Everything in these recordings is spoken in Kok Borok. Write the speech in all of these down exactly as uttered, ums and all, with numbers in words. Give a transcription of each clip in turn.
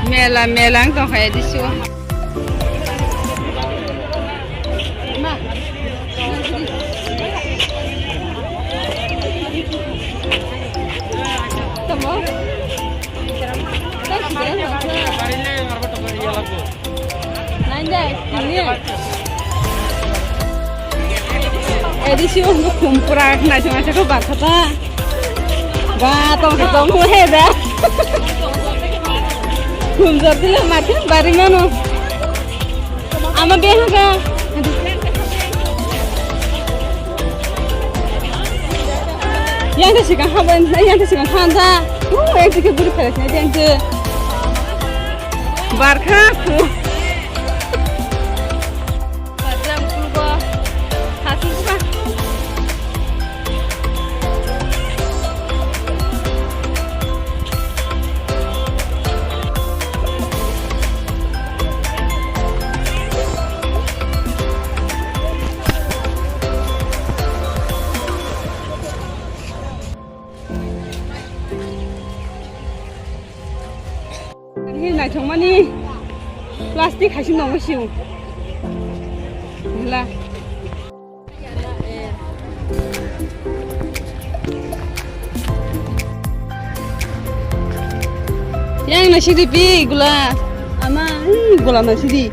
Mela, mela wng tongkha ya disu. Edi si wngkha khum pura naithok naithok khe barkha ta. Ba tongkha tongkha he da. Khum jor tile ma khe bari mano. Ama behaka. Yang ta sikang ha ban, yang ta sikang ha da. Uh, yang ta ke buri phalas na yang ta. Barkha khu. Barkha khu ba. Hasu ba. Ani naithokmani plastic hai se nongwi sio. Hela. Yang na sidi pi gula. Ama, hmm, gula na sidi.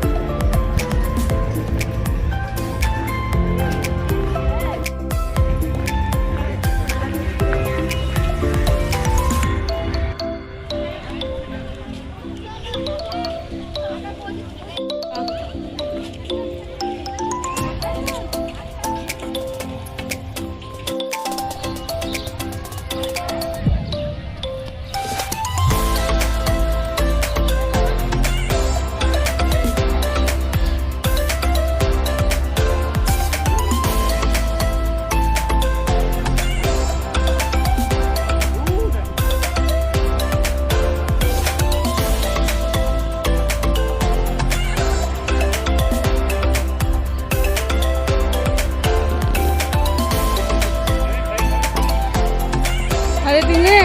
Hari ini.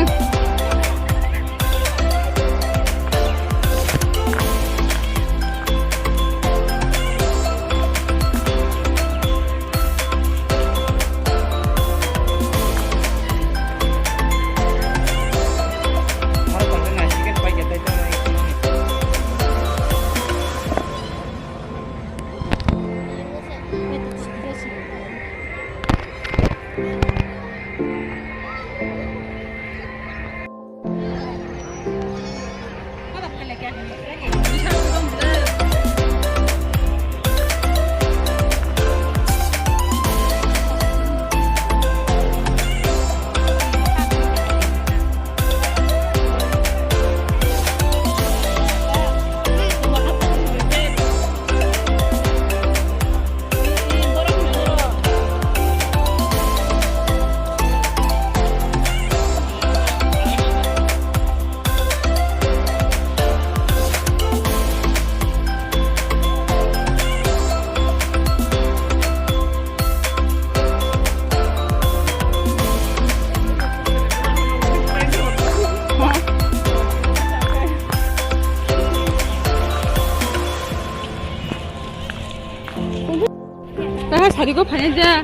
Taha sari ko phai ja.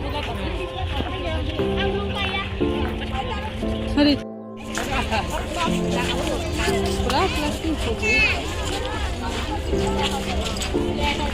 Sari. Pura plastic ko.